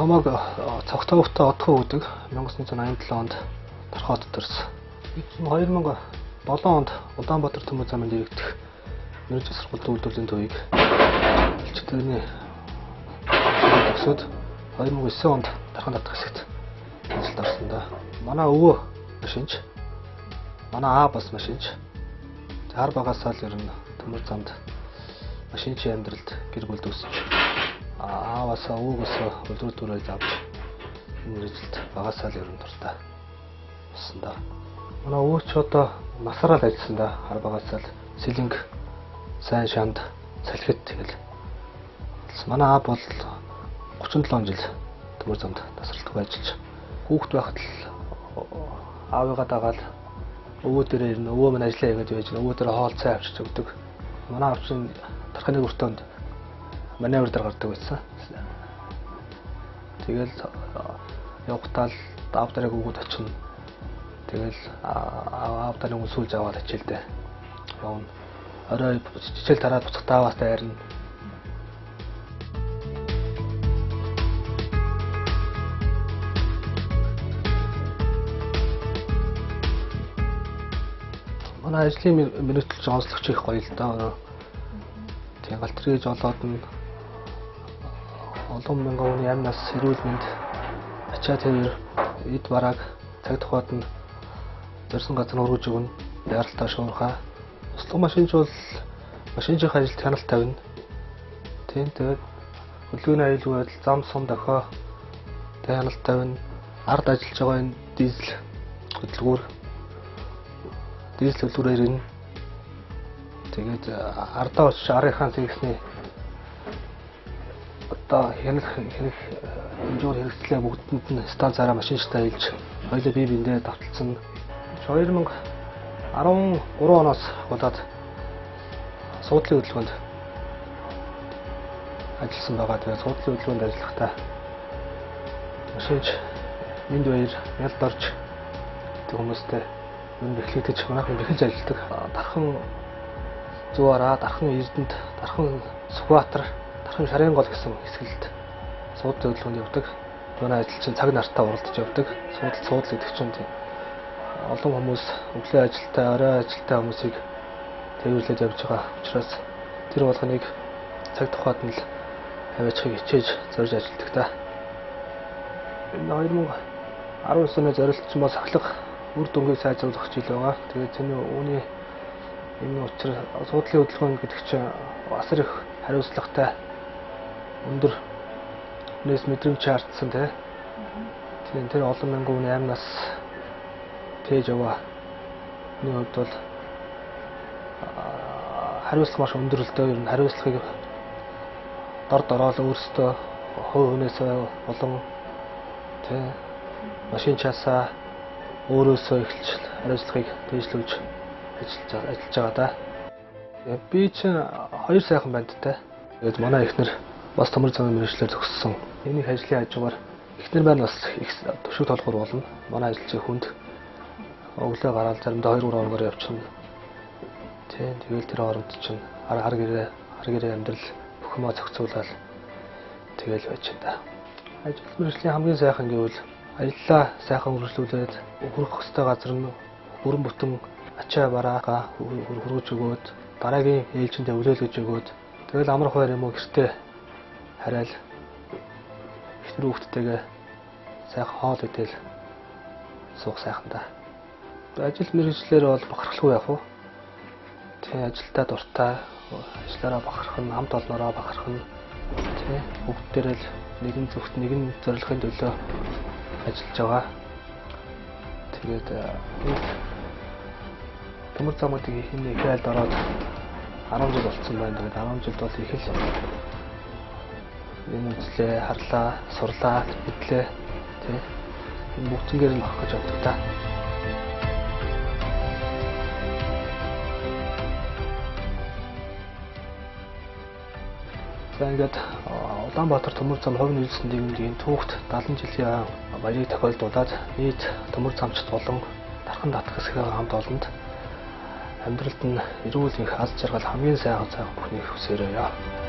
Намайг Цогтоогтой Одхон гэдэг 1987 онд Дархот төрсөн. 2007 онд Улаанбаатар төмөр замын дэрэгдэх мэргэжлийн сургууль үйлдвэрлэлийн төвийг элчтэйний төгсөөд 2009 онд Дархан татах хэсэгт ажилд орсон да. Манай өвөө машинч, манай аа бас машинч. Хар багасаа л ер нь төмөр замд машинчийн амьдралд гэр бүлд өсөж, ааваасаа өвөөгөөсөө үлрэл дүрэл авч энэ мэргэжилд багасаа л ер нь дуртай болсон да. Манай өвөө ч одоо насаараа л ажилласан да. Хар багасаа л сэлэнг, сайн шанд, салхит тэгэл. Манай аав бол 37 жил төмөр замд тасралтгүй ажиллаж, хүүхэд байхад л аавыгаа дагаад өвөө дээрээ ирнэ, өвөө минь ажиллаа хийгээд байж, өвөө дээрээ хоол цай авчиж өгдөг. Манай аав чинь Дарханы өртөөнд маневр дээр гардаг байсан. Тэгэл явхдаа л аав дарааг өгөөд очино. Тэгэл аав дарааг үнсүүлж аваад хичээлдээ явна. Орой хичээл тараад буцахтаа ааваас дайрна. Манай ажлын мөрөдлөж онцлогч их гоё л да. Тийм галт тэргэж олоод нь олон мянган хүний амь нас эрүүл мэнд ачаа тэрээр эд барааг цаг тухайд нь зорьсон газар өргөж өгнө. Яаралтай шуурхаа. Услаг машинч бол машинчийн ажилд хяналт тавина. Тийм тэгээд хөдөлгөөний аюулгүй байдал, зам сум дохио тэг хяналт тавина. Ард ажиллаж байгаа энэ дизель хөдөлгүүр дизель хөдөлгүүрээр ирнэ. Тэгээд ардаа очиж арынхаа зэгсний одоо хянах хэмжүүр хэрэгслээ бүгдэнд нь станцаараа машинчтай хэлж хоёулаа бие биендээ давталцсан. 2013 оноос болоод суудлын хөдөлгөөнд ажилласан байгаа. Тэгээд суудлын хөдөлгөөнд ажиллахдаа машинч энд баяр ялд орж гэдэг хүмүүстэй энэ бэхлэгдэж манайхан бэхэлж ажилладаг. Дархан Зүвараа, Дархан Эрдэнэт, Дархан Сүхбаатар, Дархан Шарын гол гэсэн хэсгэлд суудлын хөдөлгөөнд явдаг. Манай ажил чинь цаг нартаа уралдаж явдаг. Суудал гэдэг чинь тийм олон хүмүүс өглөө ажилтай, орой ажилтай хүмүүсийг тээвэрлээд явж байгаа учраас тэр болгоныг цаг тухайд нь л аваачихыг хичээж зорж ажилладаг та. Энэ 2019 оны зорилт чинь бол сахилга үр дүнгийг сайжруулах жил байгаа. Тэгээд тэрний үүний энэ учир суудлын хөдөлгөөн гэдэг чинь асар их хариуцлагатай өндөр хүнээс мэдрэмж шаардсан тий. Тийм тэр олон мянган хүний амь нас тээж яваа. Миний хувьд бол хариуцлага маш өндөр л дөө. Ер нь хариуцлагыг дор дороол өөрсдөө хувь хүнээсээ болон тий машинчаасаа өөрөөсөө эхэлж хариуцлагыг дээшлүүлж ажиллаж байгаа да. Би чинь хоёр сайхан бандтай. Тэгээд манай эхнэр бас төмөр замын мэргэжлээр төгссөн. Энэ их ажлын хажуугаар эхнэр маань бас их төвшиг толгуур болно. Манай ажил чинь хүнд. Өглөө гараад заримдаа 2 3 хоногоор явчихна. Тийм тэгэл тэр хооронд чинь хар гэрээ амьдрал бүх юмаа зохицуулаад тэгэл байж та. Ажил мэргэжлийн хамгийн сайхан гэвэл ажлаа сайхан үргэлжлүүлээд хүрэх ёстой газар нь бүрэн бүтэн ачаа бараагаа хөргөж өгөөд дараагийн ээлжиндээ өлөөлөж өгөөд тэгэл амрах байр юм уу гэртээ хараал эхнэр хүүхдтэйгээ сайхан хоол идэл суух сайхан да. Ажил мэргэжлээр бол бахархалгүй яах вэ? Тэ ажилдаа дуртай, ажлаараа бахарх нь, хамт олноороо бахарх нь, тэ бүгдээрээ л нэгэн зүгт нэгэн зорилгын төлөө ажиллаж байгаа. Тэгээд төмөр замуудыг энэ их айлд ороод 10 жил болцсон байна. Тэгээд 10 жилд бол их л юм үзлээ, харлаа, сурлаа, мэдлээ, тий. Энэ бүгднгээр нь авах гэж боддог та. За ингээд Улаанбаатар төмөр зам хувь нийлсэн нийгмийн түүхт 70 жилийн баярыг тохиолдуулаад нийт төмөр замчид болон Дархан татах хэсгийн хамт олонд амьдралд нь эрүүл их аз жаргал хамгийн сайхан бүхнийг хүсээрэй.